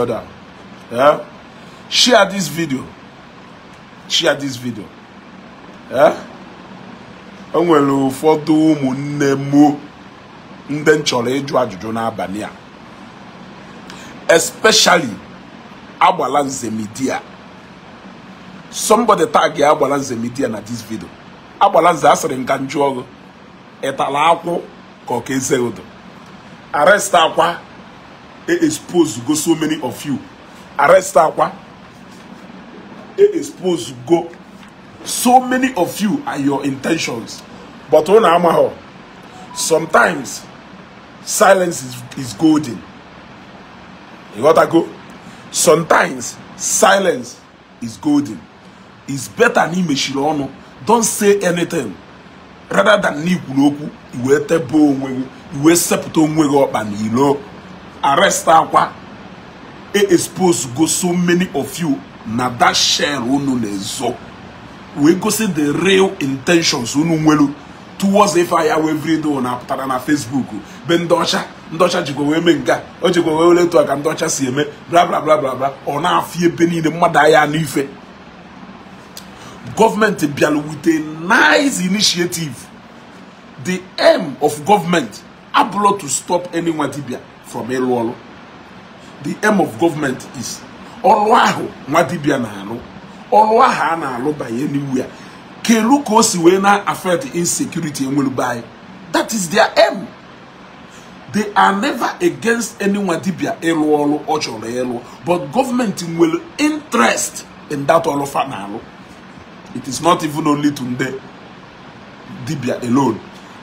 brother. Yeah? Share this video. Share this video. Yeah? O nwere ụfọdụ ụmụnne m ndị m chọrọ ịjụ ajụjụ n'abalị a. Especially Agbalanze Media. Somebody tag ya Agbalanze Media na this video. Agbalanze asịrị nka njụ ọgụ. Ịtala akwụ ka ọ ka eze ụdọ. Arrest Akwa expose go so many of you. Arrest Akwa expose go so many of you and your intentions. But on amaho, sometimes silence is golden. You gotta go. Sometimes silence is golden. It's better ni meshiri. Don't say anything. Rather than ni kwuru iwe tebe onwe gị, iwe sepụta onwe gị ọkpa n'ilo. Arrest Akwa expose go so many of you na that share unu na-ezo. We go see the real intentions unu nwelu towards ife ya every day na pụtara na Facebook. Be ndị ọcha jikwa wee mee nke o jikwa wee wele etu a ka ndị ọcha si eme bla bla bla bla bla. Ọ na-afị ebe niile mmadụ anya n'ife. Government bịara with a nice initiative. The aim of government abụrụ to stop any nwa dibia from ịlụ ọrụ. The aim of government is ọrụ ahụ nwa dibia na-alụ, ọrụ ahụ a na-alụ by anywhere. Kelu ka o si wee na affect insecurity enwelu by. That is their aim. They are never against any nwa dibia ịlụ ọrụ ọ chọrọ ịlụ, but government nwere interest in that ọrụ fa na-alụ. It is not even only to ndị dibia alone,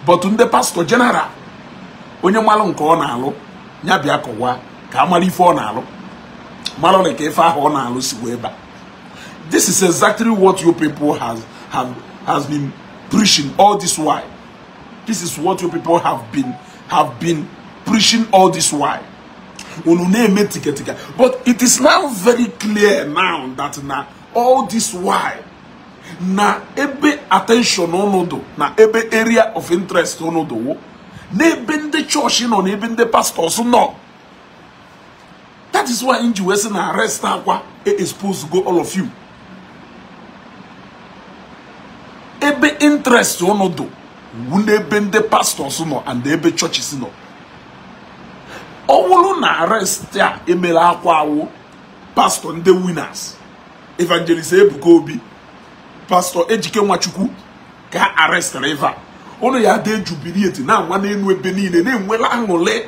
but ndị pastor general. Onye malụ nke ọ na-alụ ya bịa kọwaa ka amara ife ọ na-alụ, malụ ka ife ahụ ọ na-alụ si wee ba. This is exactly what you people has been preaching all this while. This is what you people have been preaching all this while. Unu na-eme tika tika. But it is now very clear now that na all this while na ebe attention unu do, na ebe area of interest unu do, na ebe ndị church nọ, na ebe ndị pastors nọ. That is why nji wee sị na arrest Akwa expose go all of you. Ebe interest unu do, na ebe ndị pastors nọ and ebe churches nọ. Ọ bụrụ na arrest a emere Akwa awụ pastor ndị winners, Evangelist Ebuka Obi, Pastor Ejike Nwachukwu ka arrest river. Unu ya dey jubilate na nwa n'enu ebe niile na-enwela aṅụrị,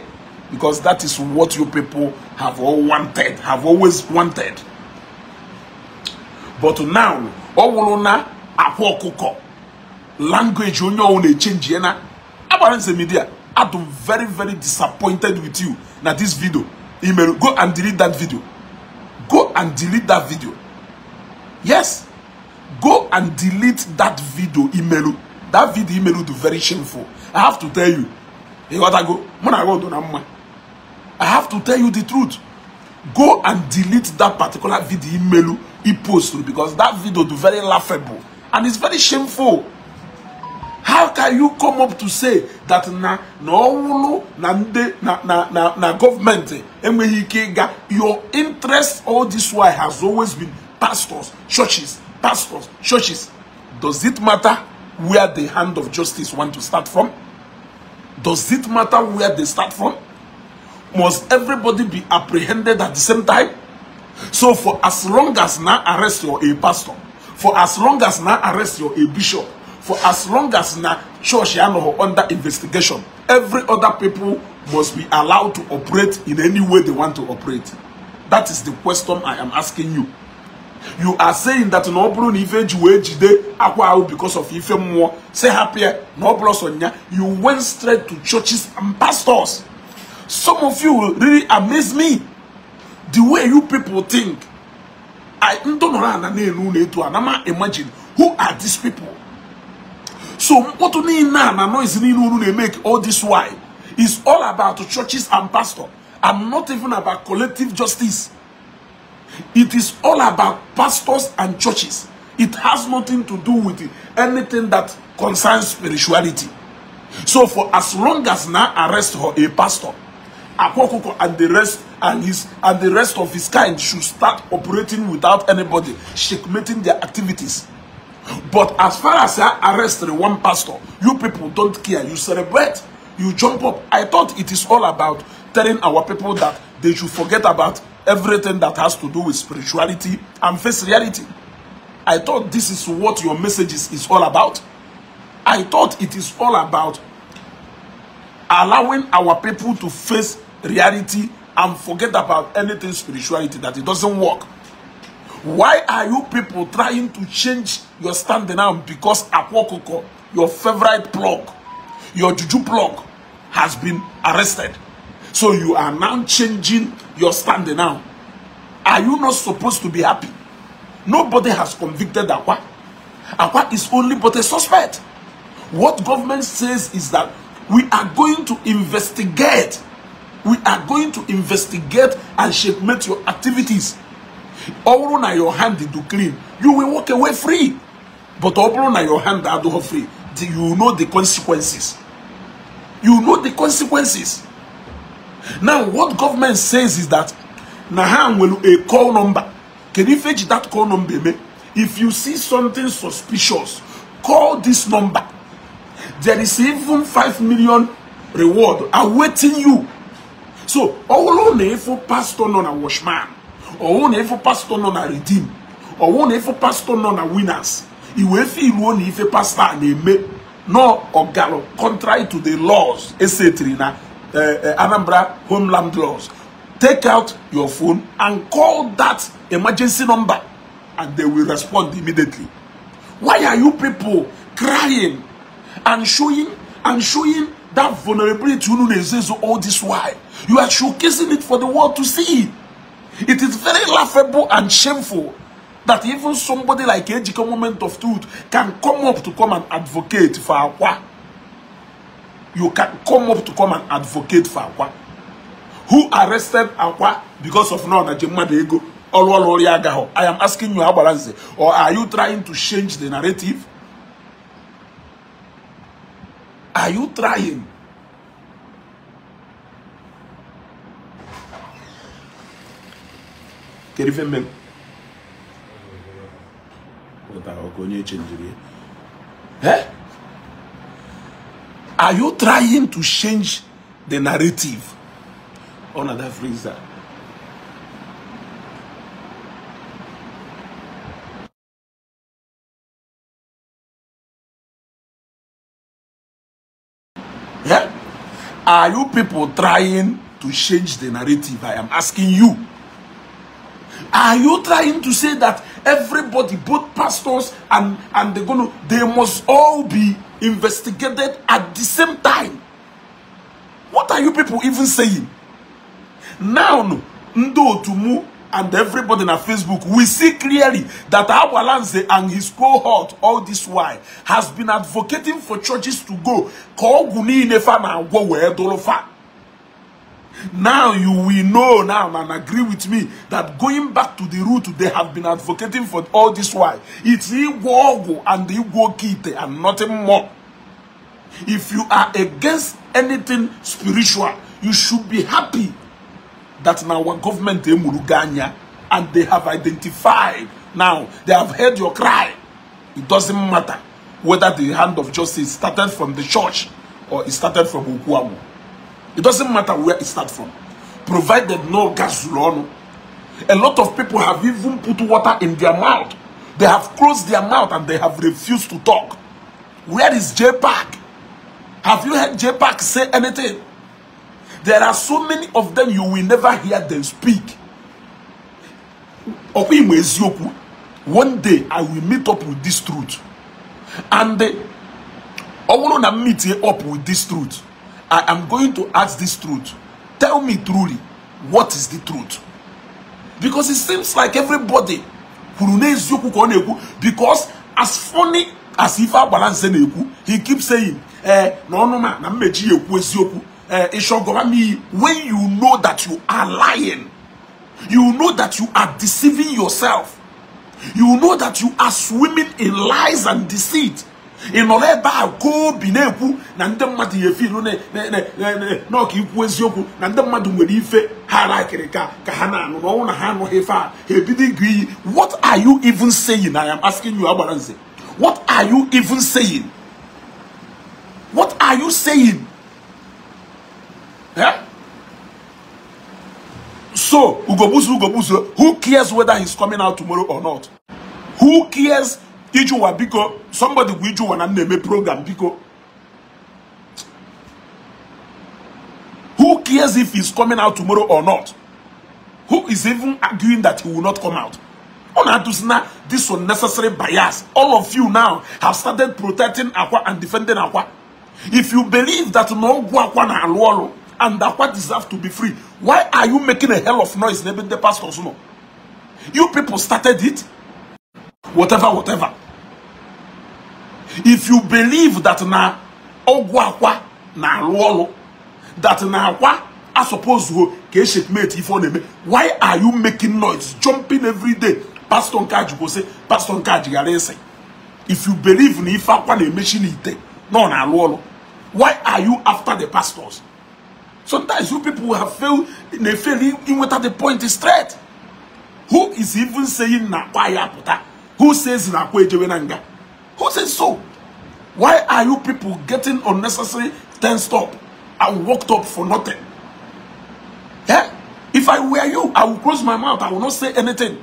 because that is what you people have all wanted, have always wanted. But now ọ wụrụ na akwa ọkụkọ language onye ọwụ na-echange na Agbalanze Media. I'm very very disappointed with you na this video. Email, go and delete that video. Go and delete that video. Yes. Go and delete that video, email. That video email do very shameful. I have to tell you. You gotta go. I have to tell you the truth. Go and delete that particular video email he posted, because that video do very laughable and it's very shameful. How can you come up to say that na na na na na na government your interest all this while has always been pastors, churches, pastors, churches? Does it matter where the hand of justice want to start from? Does it matter where they start from? Must everybody be apprehended at the same time? So for as long as now arrest your a pastor, for as long as now arrest your a bishop, for as long as now church under investigation, every other people must be allowed to operate in any way they want to operate. That is the question I am asking you. You are saying that no bụrụ na ife ji wee jide Akwa ahụ because of ife mmụọ, say happier, no bụrụ sọ nya. You went straight to churches and pastors. Some of you will really amaze me. The way you people think. I don't know, imagine who are these people. So what you na noise make all this why is all about churches and pastors. I'm not even about collective justice. It is all about pastors and churches. It has nothing to do with anything that concerns spirituality. So for as long as now arrest her a pastor, Akwa Okuko and the rest and the rest of his kind should start operating without anybody checkmating their activities. But as far as I arrested one pastor, you people don't care. You celebrate, you jump up. I thought it is all about telling our people that they should forget about everything that has to do with spirituality and face reality. I thought this is what your message is all about. I thought it is all about allowing our people to face reality and forget about anything spirituality, that it doesn't work. Why are you people trying to change your standing now because Akwa Okuko, your favorite plug, your juju plug, has been arrested? So you are now changing your standing now. Are you not supposed to be happy? Nobody has convicted Akwa. Akwa is only but a suspect. What government says is that we are going to investigate. We are going to investigate and checkmate your activities. All na your hand do clean, you will walk away free. But all na your hand do free, you know the consequences. You know the consequences. Now, what government says is that Nahan will a call number. Can you fetch that call number? If you see something suspicious, call this number. There is even 5 million reward awaiting you. So, all if pastor non a washman, or if pastor non a redeem, or if pastor non a winners, you will feel if a pastor name no or gallo contrary to the laws, etc. Anambra homeland laws. Take out your phone and call that emergency number, and they will respond immediately. Why are you people crying and showing that vulnerability all this while? You are showcasing it for the world to see. It is very laughable and shameful that even somebody like Ejike Moment of Truth can come up to come and advocate for Akwa. You can come up to come and advocate for Akwa. Who arrested Akwa because of no na ego? I am asking you, Agbalanze, or are you trying to change the narrative? Are you trying? Are you trying to change the narrative? On that freezer. Yeah? Are you people trying to change the narrative? I am asking you. Are you trying to say that everybody, both pastors and they must all be investigated at the same time? What are you people even saying? Now, Ndo Otumu and everybody on Facebook, we see clearly that Agbalanze and his cohort all this while has been advocating for churches to go. Now you will know now and agree with me that going back to the root they have been advocating for all this while, it's Igwo and Igwo Kite and nothing more. If you are against anything spiritual, you should be happy that now our government and they have identified now, they have heard your cry. It doesn't matter whether the hand of justice started from the church or it started from Okuamu. It doesn't matter where it starts from, provided no gas. A lot of people have even put water in their mouth. They have closed their mouth and they have refused to talk. Where is J-Park? Have you heard J-Park say anything? There are so many of them you will never hear them speak. One day I will meet up with this truth. And I want to meet up with this truth. I am going to ask this truth. Tell me truly, what is the truth? Because it seems like everybody, because as funny as if Agbalanze, he keeps saying, no, no, man, when you know that you are lying, you know that you are deceiving yourself, you know that you are swimming in lies and deceit, Ị nọrọ ebe a ka obi na-ekwu na ndị mmadụ ya efilu n'ọka ikwu eziokwu na ndị mmadụ nwere ife ha rakịrị ka ha na-anụ na ọnwụ na ha anụghị ife a ha ebido ịgụ iyi. What are you even saying? I am asking you, Agbalanze. What are you even saying? What are you saying? Eh? So, Ugobusu, who cares whether he's coming out tomorrow or not? Who cares? Ijuwa biko, somebody will Ijuwa na name program biko. Who cares if he's coming out tomorrow or not? Who is even arguing that he will not come out? This unnecessary bias. All of you now have started protecting Akwa and defending Akwa. If you believe that no Akwa na aluolo and Akwa deserve to be free, why are you making a hell of noise? The pastors no. You people started it. Whatever, whatever. If you believe that na ogwu Akwa na aluolo, that na Akwa I suppose who mate if on why are you making noise, jumping every day? Pastor Nkaji go say, Pastor Nkaji garese. If you believe in if Akwa na machine ite, no na aluolo, why are you after the pastors? Sometimes you people have failed, they fail in whether the point is straight. Who is even saying na Akwa ya puta? Who says na Akwa ejewe nanga? Who says so? Why are you people getting unnecessary tensed up and worked up for nothing? Eh? If I were you, I would close my mouth. I will not say anything.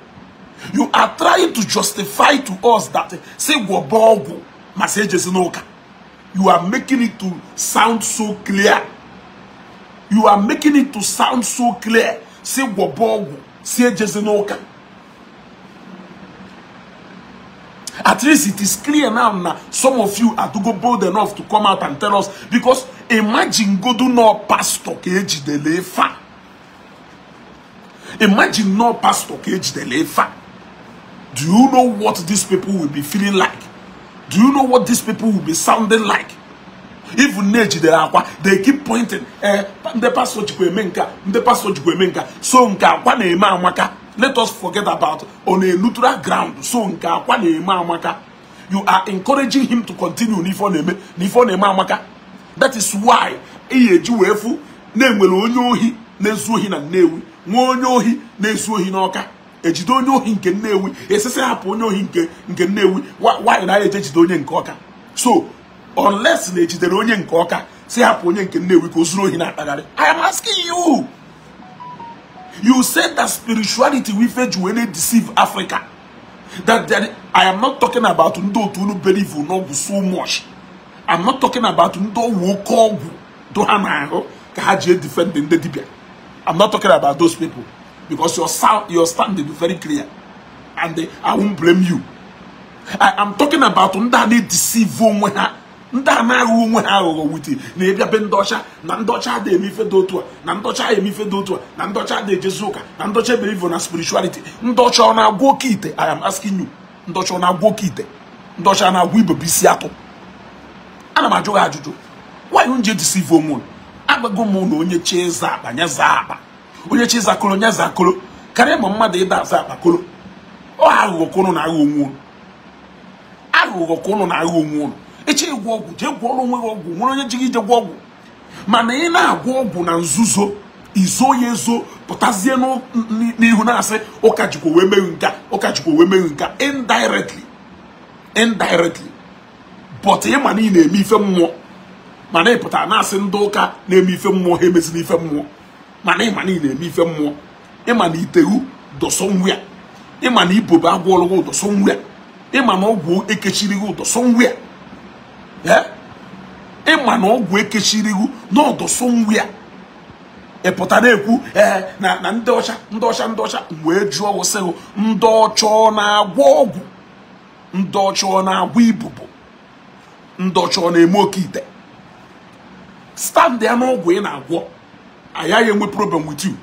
You are trying to justify to us that say wobogu messages no. You are making it to sound so clear. You are making it to sound so clear. Say wobogu, say jesinoka. At least it is clear now. Now some of you are to go bold enough to come out and tell us, because imagine go do no pastor keji de lefa. Imagine no pastor keji de lefa. Do you know what these people will be feeling like? Do you know what these people will be sounding like? Even Neji de Akwa, they keep pointing. The pastor jikwe the pastor jikwe menka. So nka akwa na eme amaka. Let us forget about on a neutral ground. So nka akwa na eme amaka. You are encouraging him to continue nifo na eme amaka. That is why eji wefu na enwere onye ohi na-ezu ohi na Nnewi, nwa onye ohi na-ezu ohi n'Ọka. Ejide onye ohi nke Nnewi, esese hapụ onye ohi nke Nnewi, why na eje jide onye nke Ọka? So unless na ejidere onye nke Ọka, si hapụ onye nke Nnewi ka o zuru ohi na-akpagharị. I am asking you. You said that spirituality we when deceive Africa. That I am not talking about ndị otu unu believe n'ọgwụ so much. I'm not talking about ndị nwoke ọgwụ do ha na-ahụ ka ha ji defend ndị dibia. I'm not talking about those people, because your stand is very clear, and I won't blame you. I am talking about ndị a na-edeceive onwe ha, ndị a na-aghọ onwe ha aghụghọ wit na-ebịa be ndị ọcha na ndị ọcha adịghị eme ife dị otu a, na ndị ọcha eme ife dị otu a, na ndị ọcha adịghị ejezi ụka, na ndị ọcha believe na spirituality. Ndị ọcha ọ na-agwọ oke ite? I am asking you. Ndị ọcha ọ na-agwọ oke ite? Ndị ọcha ọ na-agwọ ibobi isi atụ? Ana m ajụ gị ajụjụ. Why you nje deceive onwe unu? Agbago m na onye chi ịza akpa nye zaa akpa, onye chi ịza kolo nye zaa kolo, karịa ma mmadụ ịda aza akpa kolo. Ọ aghụghọ ka unu na-aghọ onwe unu. Aghụghọ ka unu na-aghọ onwe unu. Eche ịgwọ ọgwụ, jee gwọọrọ onwe gị ọgwụ, nwere onye ji gị ije gwọ ọgwụ. Mana ị na-agwọ ọgwụ na nzuzo, izo ya ezo, pụtazie n'ihu na-asị ụka jikwa wee meghị nka, ụka jikwa wee meghị nka, indirectly. Indirectly. But ị ma na ị na-eme ife mmụọ. Mana ị pụtara na-asị ndị ụka na-eme ife mmụọ ha emezina ife mmụọ. Mana ị ma na ị na-eme ife mmụọ. Ị ma na itewu dọsọ nwa ya. Ị ma na ibobe agwọọlụ gị ụdọsọ nwa ya. Ị ma na ọgwụ ekechiri gị ụdọsọ nwa ya. Ị ma na ọgwụ ekechiri gị n'ọdọsọ nwa ya. Ị pụtara na-ekwu na ndị ọcha ndị ọcha ndị ọcha, wee jụọ wụsị ndị ọcha ọ na-agwọ ọgwụ, ndị ọcha ọ na-agwọ ibubo, ndị ọcha ọ na-eme oke ite. Stand there n'ọgwụ ị na-agwọ, agaghị enwe problem with you.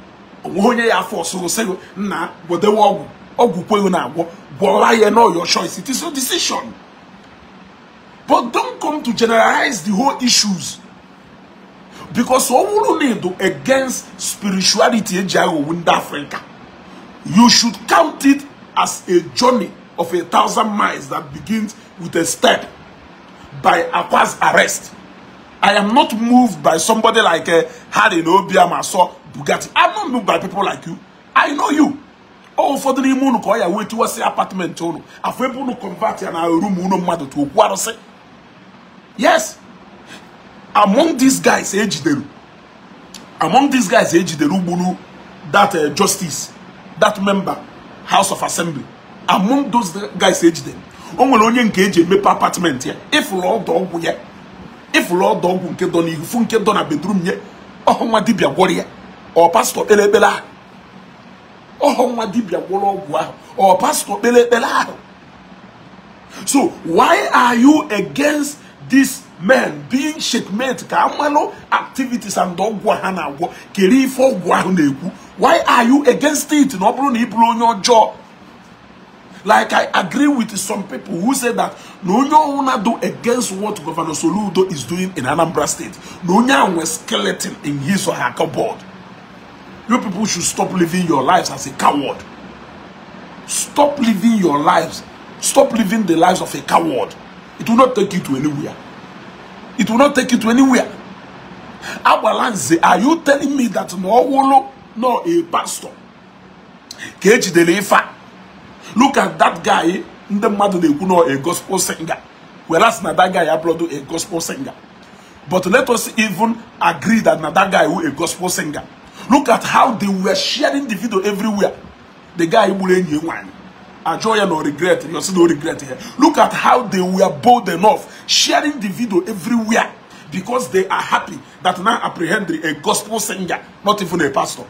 Onwe onye ya afọ ọsụrụ sị nna gwodewe ọgwụ, ọgwụ kweghị na-agwọ, gwọra ya, no your choice, it is your decision. But don't come to generalize the whole issues, because ọ bụrụ na ịdụ against spirituality eji aghọwo ndị Africa, you should count it as a journey of 1,000 miles that begins with a step. by Akwa's arrest. I am not moved by somebody like Harry Obiamaso Bugatti. I'm not moved by people like you. I know you. Oh, ụfọdụ n'ime unu ka ọ ya wee tiwasị apartment unu afọ ebe unu convert ya na room unu mmadụ to okwu arụsị. Yes, among these guys ejideru, among these guys ejideru gburu that justice, that member House of Assembly. Among those guys ejidere, o nwere onye nke eji emepe apartment ya, ịfụrụ ọdụ ọgwụ ya, ịfụrụ ọdụ ọgwụ nke dọ n'ihu, fụ nke dọ na bedroom ya, ọhụ nwa dibịa gwọrọ ya, ọ pastọ kpere ekpere ahụ. Ọhụ nwa dibịa gwọrọ ọgwụ ahụ, ọ pastọ kpere ekpere ahụ. So why are you against this men being checkmate ka amalụ activities and ọgwụ ha na-agwọ kere ife ọgwụ ahụ na-ekwu? Why are you against it? Na ọ bụrụ na ị bụrụ onye ọjọọ. Like I agree with some people who say that no onye ọwụna do against what Governor Soludo is doing in Anambra State. No onye ahụ skeleton in his or her cupboard. You people should stop living your lives as a coward. Stop living your lives. Stop living the lives of a coward. It will not take you to anywhere. It will not take you to anywhere. Agbalanze, are you telling me that no wolo, no a pastor? Look at that guy. Ndị mmadụ na-ekwu no a gospel singer. Whereas na that guy abroad a gospel singer. But let us even agree that na that guy who a gospel singer. Look at how they were sharing the video everywhere. The guy gburu enyi nwanyị. Ajoya no regret. You see no regret here. Look at how they were bold enough sharing the video everywhere because they are happy that now apprehend a gospel singer, not even a pastor.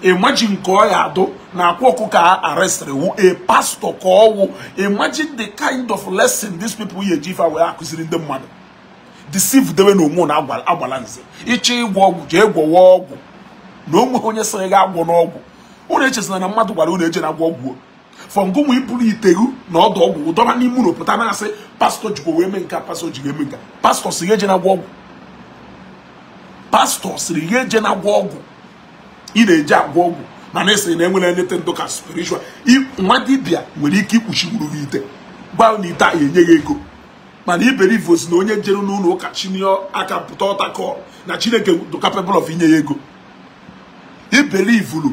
Imagine Koyado na akwa arrested a pastor ko. Imagine the kind of lesson these people here jifa were akuziri ndị mmadụ. Deceive them no more na agbalanze. Iche igwo ọgwụ jee gwọwa ọgwụ. Na onwe onye sịrị ga agwọ n'ọgwụ. Unu echesina na mmadụ gwara unu eje na agwọ ọgwụ. Fọngụmụ iburu iteru na ọdụ ọgwụ ụdọba n'ime unu pụta na-asị pastọ jikwa wee mee nka, pastọ jikwa eme nka. Pastọ sịrị eje na agwọ ọgwụ. Pastọ sịrị ya eje na agwọ ọgwụ. Ị na-eje agwọ ọgwụ mana esi na enwere anything dịka spiritual. Nwa dibịa nwere ike ikpuchigburu gị ite, gwa na ite a enye gị ego, mana iberibe osi na onye jere n'ụlọ ụka chinye aka pụta ọtakọ na Chineke dị capable of inye ya ego. Ibelivulu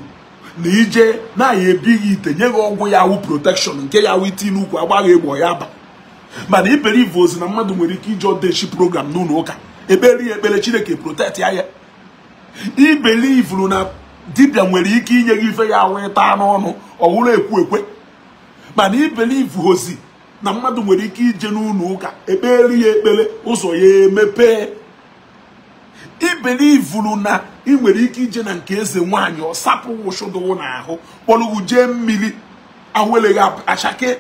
na ije na ya ebighị ite nye gị ọgwụ ya wụ protection nke ya wụ iti n'ukwu agbaghị egbe ya aba, mana iberibe osi na mmadụ nwere ike ije odechi program n'ụlọ ụka ekpere ya ekpere Chineke protect ya ya. Ibelivulu na dibịa nwere ike inye gị ife ya awụ ịta n'ọnụ ọwụrụ ekwu ekwe, mana ibelivu hozi na mmadụ nwere ike ije n'ụlọ ụka ekpere ya ekpere ụzọ ya emepee. Ibelivulu na ị nwere ike ije na nke eze nwaanyị ọ sapụ wụsụdụwụ n'ahụ kpọrọgwu jee mmiri ahụeleghị achake,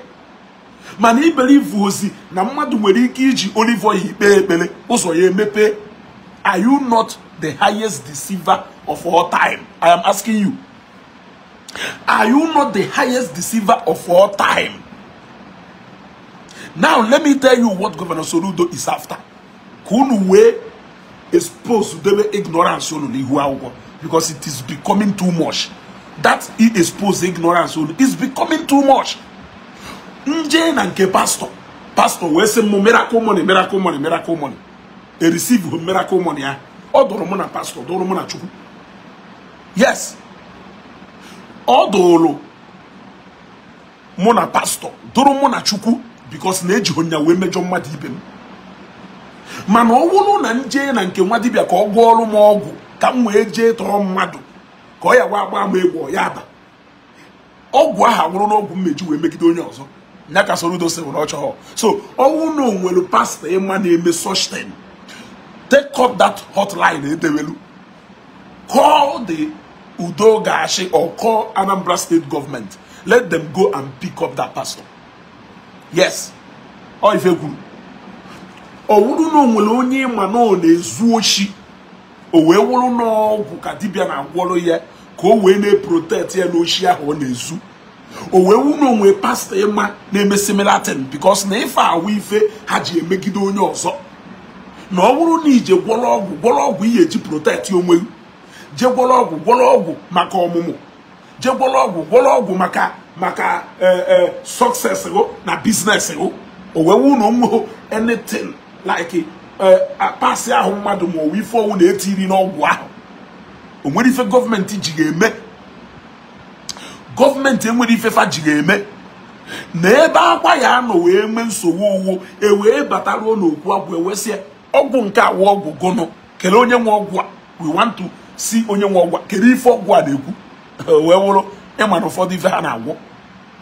mana ibelivu hozi na mmadụ nwere ike iji olive oil ikpe ekpere ụzọ ya emepee. Are you not the highest deceiver of all time? I am asking you. Are you not the highest deceiver of all time? Now, let me tell you what Governor Soludo is after. Kunu we expose the ignorance because it is becoming too much. That he expose ignorance is becoming too much. Nje na nke pastor. Pastor we say miracle money, miracle money, miracle money. They receive miracle money. Ọ dụrụ mụ na pastor, dụrụ mụ na Chukwu. Yes. Ọ dụrụ mụ na pastor, dụrụ mụ na Chukwu because na eji honya wee mejọ mmadụ ibe m. Mana ọ wụrụ na nje na nke nwa dibịa ka ọ gwọọrụ m ọgwụ ka m wee jee tọrọ mmadụ ka ọ ya wa agba m egwu ya aba. Ọgwụ ahụ awụrụ n'ọgwụ mmeji wee megide onye ọzọ. Nya ka Soludo sị na ọ chọrọ. So ọnwụ na o nwere pastor ịma na-eme such thing. Take up that hotline edewelu. Call the Udo Gashi or call Anambra State government. Let them go and pick up that pastor. Yes. Or if you owuru na onwere onye ma na ọ na-ezu oshi o wee wụrụ n'ọgwụ ka dibịa na-agwọrọ ya ka o wee na-eprotect ya n'oshi ahụ ọ na-ezu. O wee wụ na onwe pastọ ịma na-eme similar thing because na ife awụ ife ha ji emegide onye ọzọ. Na ọ bụrụ na ije gwọrọ ọgwụ ihe eji protect onwe gị, je gwọrọ ọgwụ maka ọmụmụ, je gwọrọ ọgwụ maka success gị na business gị, o wee wụ na onwe anything Like pasị ahụ mmadụ ma ọwụ ife ọwụ na-etiri n'ọgwụ ahụ. O nwere ife gọọmenti ji ga-eme. Gọọmenti enwere ife fa ji ga-eme. Na ebe akwa ya nọ wee nwee nsogbu owo e wee bataruo n'okwu agwụ ewesịa ọgwụ nke awụ ọgwụ gụnụ kelee onye nwe ọgwụ a. We want to see onye nwe ọgwụ a kedu ife ọgwụ a na-ekwu wee wụrụ ịma na ụfọdụ ife ha na-agwọ.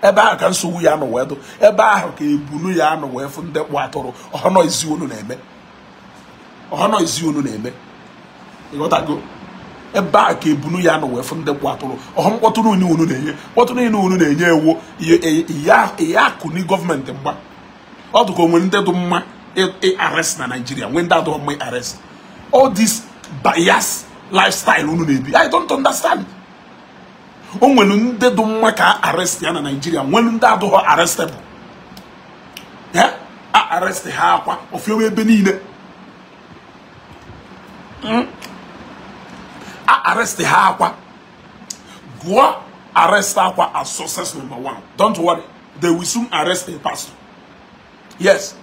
Ebe ahụ ka nsogbu ya nọ wee dụ, ebe ahụ ka ebunu ya nọ wee fụ ndị kpụ atụrụ. Ọhọnọ ezi unu na-eme, ọhọnọ ezi unu na-eme, ịghọtago? Ebe a ka ebunu ya nọ wee fụ ndị kpụ atụrụ. Ọhọ mkpọtụrụ unu unu na-enye, mkpọtụrụ unu unu na-enye ewo ihe akụ ni gọọmenti mgba. Ọ dụka o nwere ndị dị mma arrest na Nigeria, nwee ndị adịghị mma arrest. All this bias lifestyle unu na-ebi, I don't understand. O nwere ndị dị mma ka arrest ya na Nigeria, nwere ndị adịghị arrestable. A arrest ha akwa ofiewe ebe niile. A arrest ha akwa. Gụọ arrest akwa as success number one. Don't worry, they will soon arrest a pastor. Yes,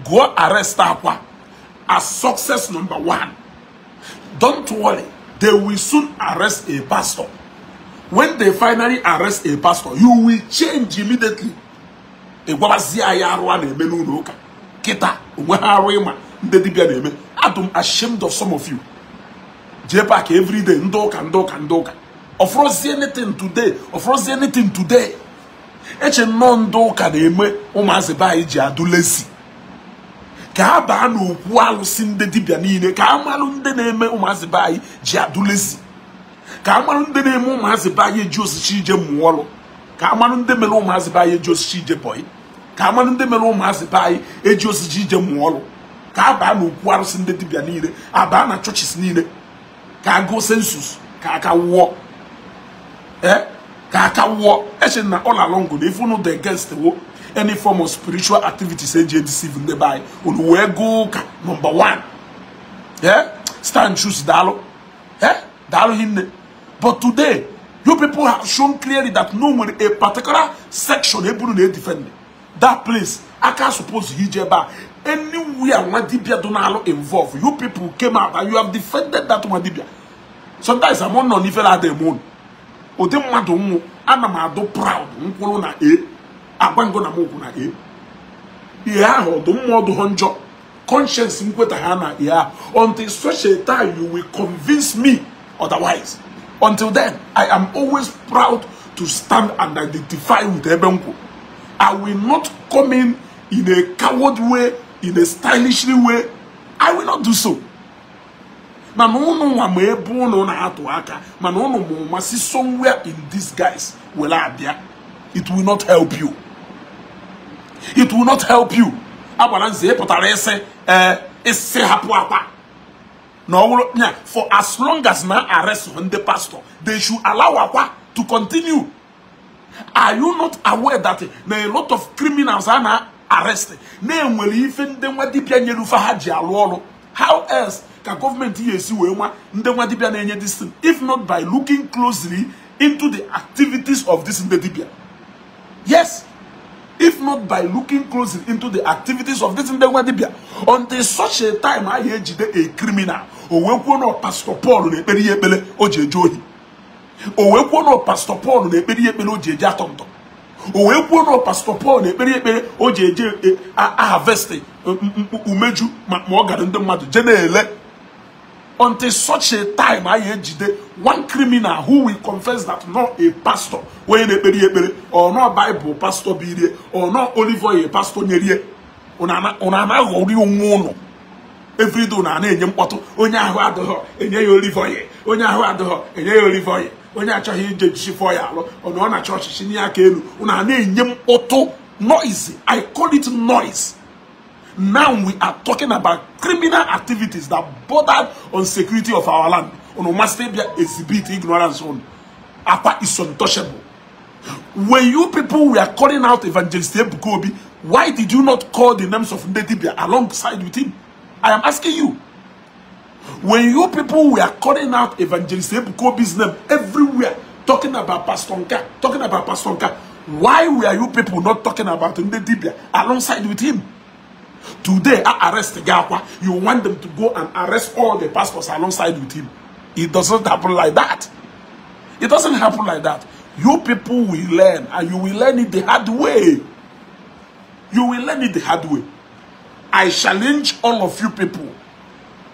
gụọ arrest akwa as success number one. Don't worry, they will soon arrest a pastor. When they finally arrest a pastor, you will change immediately. Egwabazi ya arụ a na-eme n'ụlọ ụka kịta onwe ha arụ ịma ndị dibịa na-eme. I'm ashamed of some of you. Jee park every day, ndị ụka ndị ụka ndị ụka. Ọfụrụzi anything today, ọfụrụzi anything today. Eche nnọọ ndị ụka na-eme ụmụazị be anyị ji adụ lezi. Ka ha baa n'okwu alụsị ndị dibịa niile, ka a malụ ndị na-eme ụmụazị be anyị ji adụ lezi. Ka a malụ ndị na-eme ụmụazị be anyị eji osisi ije mụọ ọrụ. Ka a malụ ndị mere ụmụazị be anyị eji osisi ije bọyị. Ka a malụ ndị mere ụmụazị be anyị eji osisi ije mụọ ọrụ. Ka a baa n'okwu arụsị ndị dibịa niile, a baa na churches niile. Ka a gụọ census, ka aka wụọ. Ka aka wụọ. Eche na all along na if unu dị against wo any form of spiritual activities eji deceive ndị be anyị, unu wee gụọ ụka number one. Stand choose daalụ. Daalụ hinne. But today, you people have shown clearly that no one a particular section able to defend that place. I can't suppose hijeba anywhere one dibia donalo involved. You people came out and you have defended that one dibia. Sometimes I'm on even at the moon. Ode madu ana m ado proud nkwuru na e agbango na mokwu na e ihe ahụ ọdụ mmụọ dụ njọ conscience nkweta ha na ya until such a time you will convince me otherwise. Until then, I am always proud to stand and identify with Ebenko. I will not come in a coward way, in a stylishly way. I will not do so. Somewhere in disguise, it will not help you. It will not help you. No, for as long as now arrest the pastor, they should allow Akwa to continue. Are you not aware that there are a lot of criminals are now arrested? How else can government this thing if not by looking closely into the activities of this Ndedibia? Yes. If not by looking closely into the activities of this Ndedibia, until such a time I a criminal, or we no Pastor Paul na ojejohi, or we no Pastor Paul na ojeje atonto, or we no Pastor Paul na ojeje harvest umeju ma ọ ndị mmadụ je na-ele. Until such a time I one criminal who will confess that not a pastor or not Bible pastor birie or not olive oil pastor nyerie. Every day na na-enye mkpọtụ onye ahụ adịghọ enye ya olive oil, onye ahụ adịghọ enye ya olive oil, onye achọghị ije jisi ya alụ ọ nọ na chọọchị chinye aka elu una na-enye mkpọtụ noise. I call it noise. Now we are talking about criminal activities that bordered on security of our land. On must exhibit ignorance on. Akwa is untouchable. When you people were calling out Evangelist Ebuka Obi, why did you not call the names of Ndedibia alongside with him? I am asking you. When you people were calling out Evangelist Ebuka Obi's name everywhere, talking about Pastor Nka, talking about Pastor Nka, why were you people not talking about Ndedibia alongside with him? Today, I arrest Gakwa. You want them to go and arrest all the pastors alongside with him. It doesn't happen like that. It doesn't happen like that. You people will learn, and you will learn it the hard way. You will learn it the hard way. I challenge all of you people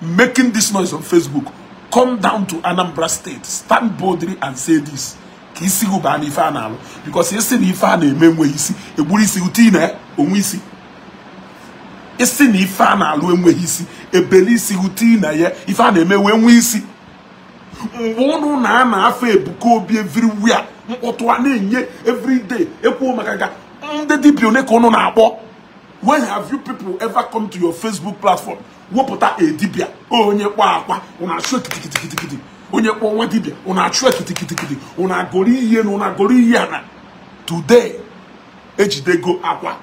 making this noise on Facebook. Come down to Anambra State. Stand boldly and say this. Because you see the ife na-eme enweghị isi, egburu isi uti na onwe isi. Isi na ife a na-alụ enweghị isi, ebeli isi uti na ya, ife a na-eme wee nwee isi. Mgbe unu na afọ Ebuka Obi everywhere, mkpọtụ a na-enye everyday, ekwuo maka ga ndị dibịa one ka unu na-akpọ. When have you people ever come to your Facebook platform? Wepụta a dibịa, onye kpọ akwa, unu achụ kitikitikitikiti. Onye kpọ nwa dibịa, unu achụ kitikitikitikiti. Unu agọrọ ihe na unu agọrọ ihe ana. Today, ejidego akwa.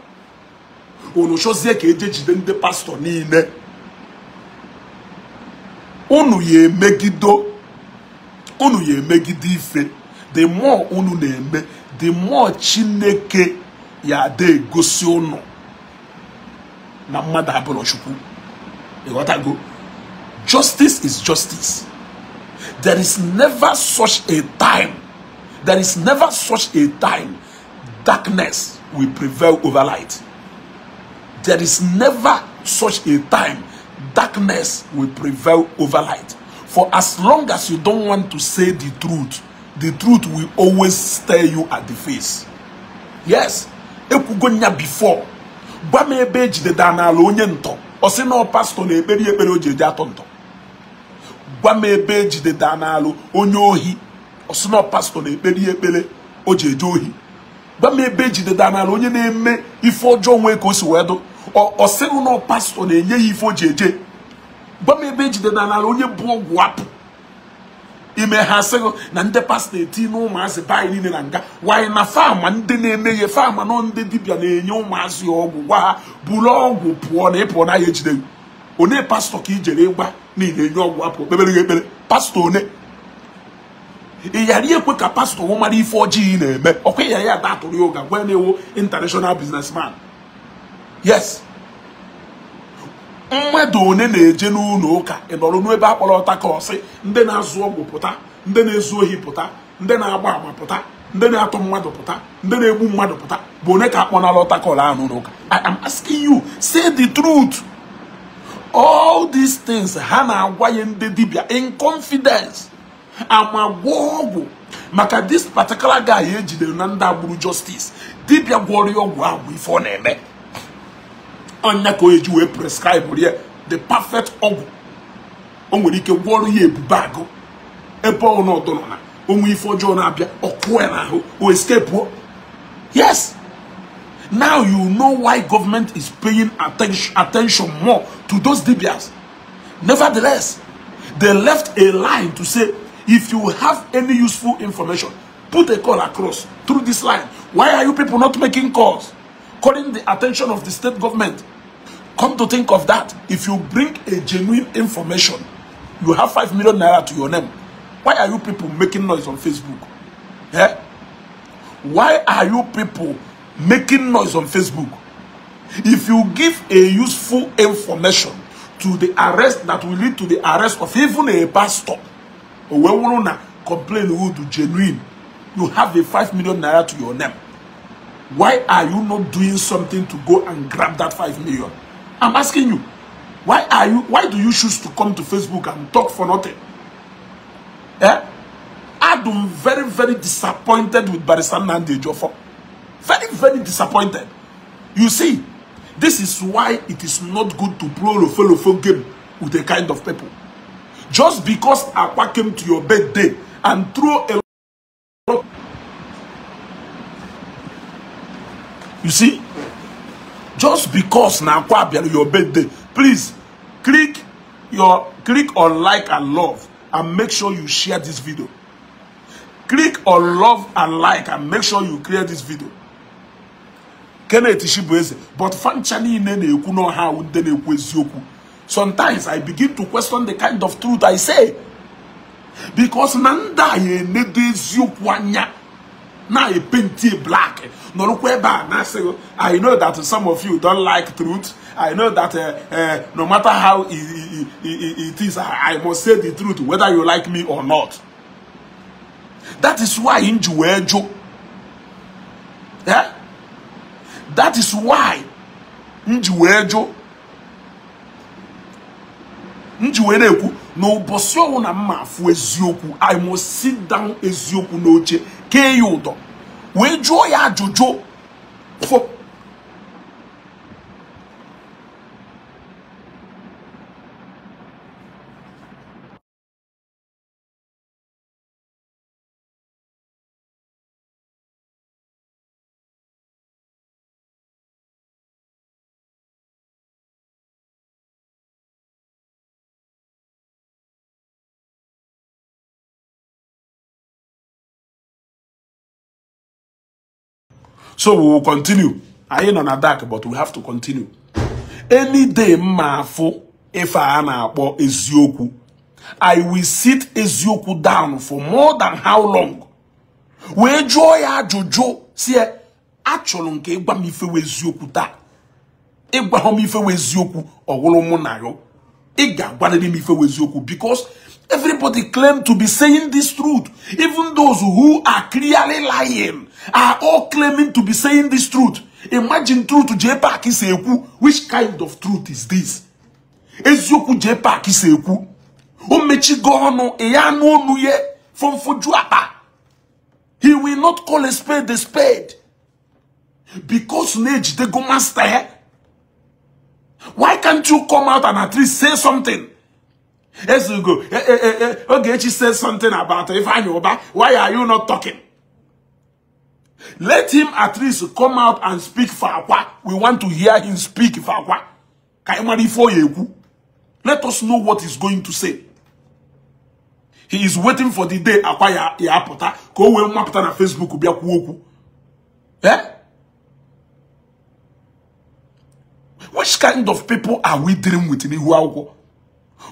Unu chọzie ka eje jide ndị pastọ niile. Unu ya emegido. Unu ya emegide ife. The more unu na-eme, the more Chineke ya ada egosi unu na mmadụ abụrụ Chukwu. Ịghọtago? Justice is justice. There is never such a time. There is never such a time darkness will prevail over light. There is never such a time darkness will prevail over light. For as long as you don't want to say the truth will always stare you at the face. Yes. Ekwugo before. Gwa m ebe ejideda n'ala onye ntọ. Ọ sị na pastor na-ekperi ekpere o ji eje atọ ntọ. Gwa m ebe ejideda n'ala onye ohi. Ọ sị na pastor na-ekperi ekpere o ji eje ohi. Gwa m ebe ejideda n'ala onye na-eme ife ọjọọ nwee ka o si wee dụ. Ọ sịghị na pastor na-enye ya ife o ji eje. Gwa m ebe ejideda n'ala onye bụ ọgwụ apụ. Ime ha sịghị na ndị pastọ eti na ụmụazị be anyị niile na nga. Wanyị na fama ndị na-eme ihe fama nọ ndị dibịa na-enye ụmụazị ọgwụ gwa ha buru ọgwụ pụọ na ịpụọ na ya ejide gị. One pastọ ka ijere ịgwa niile enye ọgwụ apụ kpebere gị ekpere. Pastọ one ị ghara ekwe ka pastọ hụ mara ife ọjọọ ị na-eme. Ọkwa ị ghara ya da atụrụ ya ụga gwa na-ewu international businessman. Yes. Mmadụ one na-eje n'ụlọ ụka ị nọrọ n'ebe akpọrọ ọta ka ọsị ndị na-azụ ọgwụ pụta, ndị na-ezu ohi pụta, ndị na-agba ama pụta, ndị na-atụ mmadụ pụta, ndị na-egbu mmadụ pụta, bụ one ka akpọnala ọta ka ọla ahụ n'ụlọ ụka. I am asking you, say the truth. All these things ha na-agwa ya ndị dibịa in confidence. Ama gwọ ọgwụ maka this particular guy ejidere na ndị agburu justice. Dibịa gwọrọ ya ọgwụ ahụ ife ọ na-eme. Onya ka o eji wee prescribe ya the perfect ọgwụ. O nwere ike gwọrọ ya ebube agụ ebe ọ nọ na onwe ife ọjọọ na-abịa ọkụ ya n'ahụ o escape. Yes. Now you know why government is paying attention more to those dibias. Nevertheless, they left a line to say, if you have any useful information, put a call across through this line. Why are you people not making calls? Calling the attention of the state government. Come to think of that, if you bring a genuine information, you have 5 million naira to your name. Why are you people making noise on Facebook? Eh? Why are you people making noise on Facebook? If you give a useful information to the arrest that will lead to the arrest of even a pastor, or we wanna complain who do genuine, you have a 5 million naira to your name. Why are you not doing something to go and grab that 5 million? I'm asking you, why do you choose to come to Facebook and talk for nothing? Eh? I'm very, very disappointed with Barrister Nnamdi Ejiofor. Very, very disappointed. You see, this is why it is not good to play a game with a kind of people. Just because Akwa came to your birthday and threw a lot. You see, just because now Akwa bịara your birthday, please click on like and love and make sure you share this video. Click on love and like and make sure you create this video. Kenneth Chibueze, but fanchani na-ekwu no ha ndị na-ekwu eziokwu. Sometimes I begin to question the kind of truth I say. Because na ndị a enedo eziokwu anya na e paint black. I know that some of you don't like truth. I know that no matter how it is, I must say the truth, whether you like me or not. That is why in Juwejo. Yeah? That is why Njiwejo Njiwereku no bosio na mma fu eziokwu. I must sit down eziokwu n'oche ke ya ụdọ wee jụọ ya ajụjụ for So we will continue. I ain't on a dark, but we have to continue. Any day, mafo, if I na eziokwu, I will sit eziokwu down for more than how long? We joy ajuju see actually nke igwa m ife we eziokwu taa. Igwa m ife we eziokwu ogwulu mu na yo. Ị ga-agwarịrị m ife we eziokwu because everybody claim to be saying this truth. Even those who are clearly lying are all claiming to be saying this truth. Imagine truth JPAC is ekwu. Which kind of truth is this? Eziokwu JPAC is ekwu. O mechigo onu eya nu onu ye from foju apa. He will not call a spade a spade. Because nejidego master. Why can't you come out and at least say something? As you go, Ogechi says something about Ifeanyi Ubah. Why are you not talking? Let him at least come out and speak for Akwa. We want to hear him speak for Akwa. Let us know what he's going to say. He is waiting for the day Akwa ya pụta ka o wee mapụta na Facebook bịa kwuo okwu. Eh? Which kind of people are we dealing with in ihu akwụkwọ?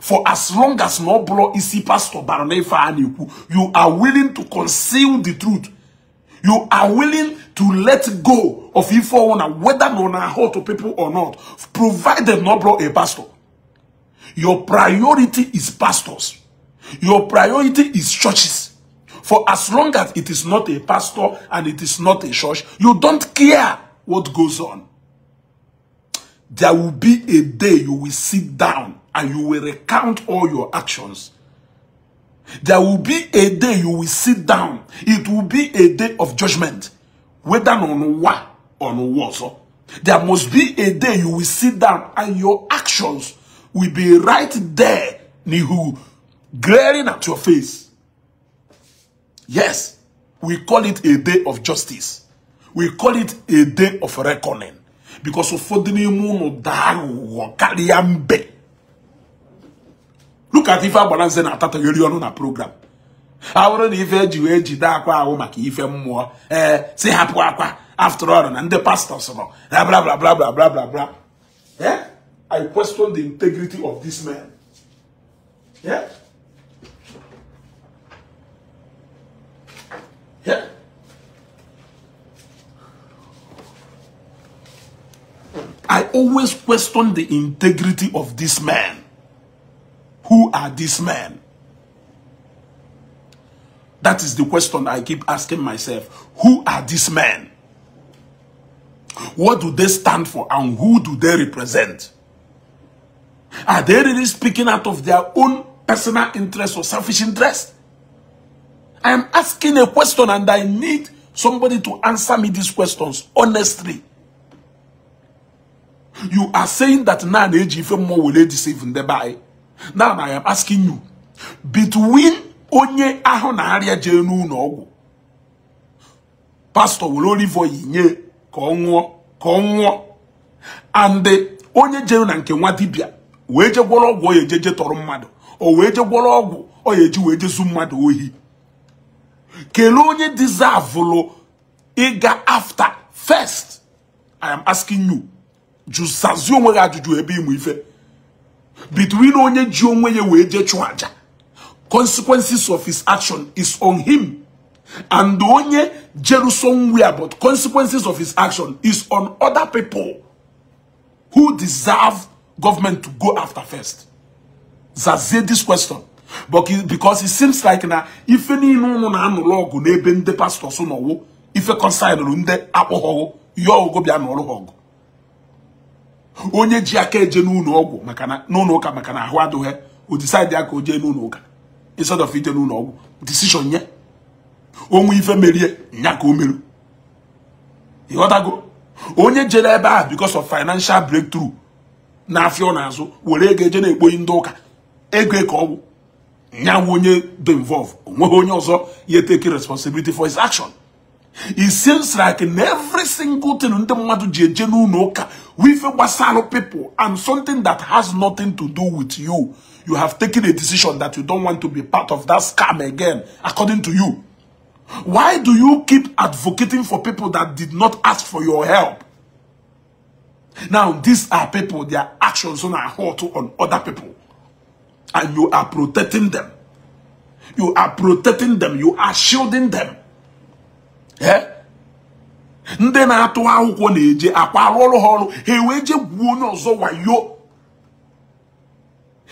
For as long as no bro isi pastor barone Ifeanyi, you are willing to conceal the truth. You are willing to let go of Ifeanyi, whether no na hurt to people or not, provided no bro a pastor. Your priority is pastors. Your priority is churches. For as long as it is not a pastor and it is not a church, you don't care what goes on. There will be a day you will sit down and you will recount all your actions. There will be a day you will sit down. It will be a day of judgment. Whether on what or no what. There must be a day you will sit down and your actions will be right there, Nihu, glaring at your face. Yes, we call it a day of justice. We call it a day of reckoning. Because ụfọdụ n'ime unu daa aghụghọ karịa mbe. Look at ife Agbalanze na-atatagheri ọnụ na program. A bụrụ na ife eji wee jide akwa ahụ maka ife mmụọ, ee, si hapụ akwa after all na ndị pastors nọ bla bla bla bla bla bla bla. Eh? I question the integrity of this man. Yeah? Yeah? I always question the integrity of this man. Who are these men? That is the question I keep asking myself. Who are these men? What do they stand for and who do they represent? Are they really speaking out of their own personal interest or selfish interest? I am asking a question and I need somebody to answer me these questions honestly. You are saying that now will deceive in the by. Now I am asking you, between onye ahụ na arịa jee n'ụlọ ọgwụ, pastor will only for nye ka ọ nwụọ, and onye jere na nke nwa dibịa wee je gwọrọ ọgwụ ọ ejeje tọrọ mmadụ, o wee je gwọrọ ọgwụ ọ eji wee jezu mmadụ ohi. Kelee onye deserve ịga after first. I am asking you, jụzazie onwe gị ajụjụ ebe ịmụ ife. Between onye ji onwe ya wee je chụọ aja, consequences of his action is on him, and onye jeru somewhere, but consequences of his action is on other people Who deserve government to go after first? Zazie this question. But because it seems like na ife niile unu na-anụrụ ọgụ n'ebe ndị pastors nọwo ife consignụrụ ndị akpọghọgụ ya ọgụ bịa n'ọrụ ha ọgụ. Onye ji aka eje n'ụlọ ọgwụ maka na n'ụlọ ụka maka na ahụ adịghị o decide ya ka o jee n'ụlọ ụka instead of ije n'ụlọ ọgwụ decision nye onwe ife merie nya ka o meru. Ịghọtago? Onye jere ebe ahụ because of financial breakthrough na-afịa ọ na-azụ were ego eje na-ekpoyi ndị ụka ego ka ọgwụ nyawu onye dị involved onweghị onye ọzọ ya take responsibility for his action. It seems like in every single thing ndị mmadụ ji eje n'ụlọ ụka wife gbasara people and something that has nothing to do with you, you have taken a decision that you don't want to be part of that scam again, according to you. Why do you keep advocating for people that did not ask for your help? Now, these are people, their actions are hurt on other people. And you are protecting them. You are protecting them. You are shielding them. Eh? Ndị na-atụ akwụkwọ na-eje akwa arụ ọrụ ha ọrụ ha wee je gwuo onye ọzọ wayo.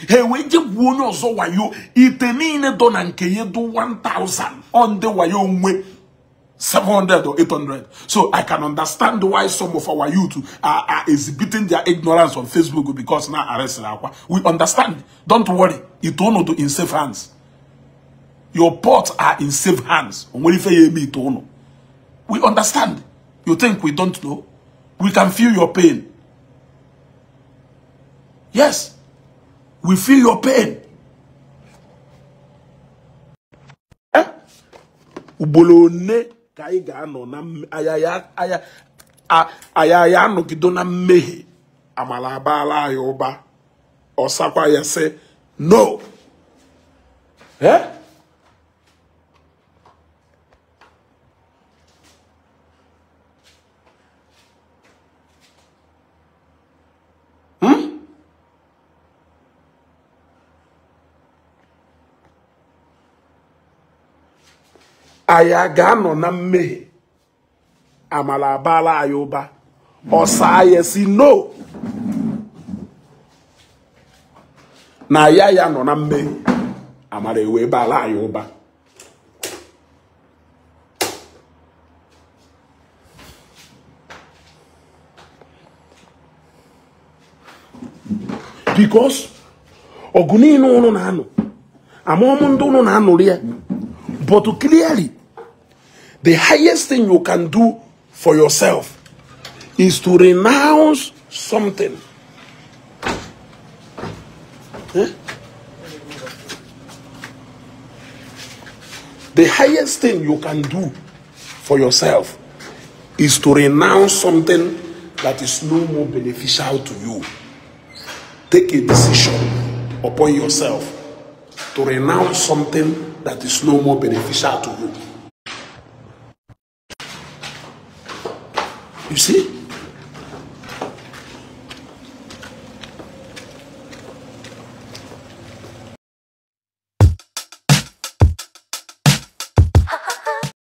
Ha wee je gwuo onye ọzọ wayo. Ite niile dọ na nke ya dụ 1000 on the wayo nwe 700 or 800. So I can understand why some of our youth are exhibiting their ignorance on Facebook because now arrested akwa. We understand. Don't worry. It won't do in safe hands. Your ports are in safe hands. We understand. You think we don't know? We can feel your pain. Yes. We feel your pain. Eh? Ubolone ka anyị ga-anọ na aya anọgido na mmehie amala abaala anyị ụba ọsakwa ya sị no. Eh? Aya ga-anọ na mmehie amala abaala anyị ụba ọsa ya si no na ya ya nọ na mmehie amara ewe baala anyị ụba. Because ọgụ niile ụnụ na-anụ amaọmụ ndị ụnụ na-anụrụ ya. But clearly, the highest thing you can do for yourself is to renounce something. Eh? The highest thing you can do for yourself is to renounce something that is no more beneficial to you. Take a decision upon yourself to renounce something that is no more beneficial to you. You see?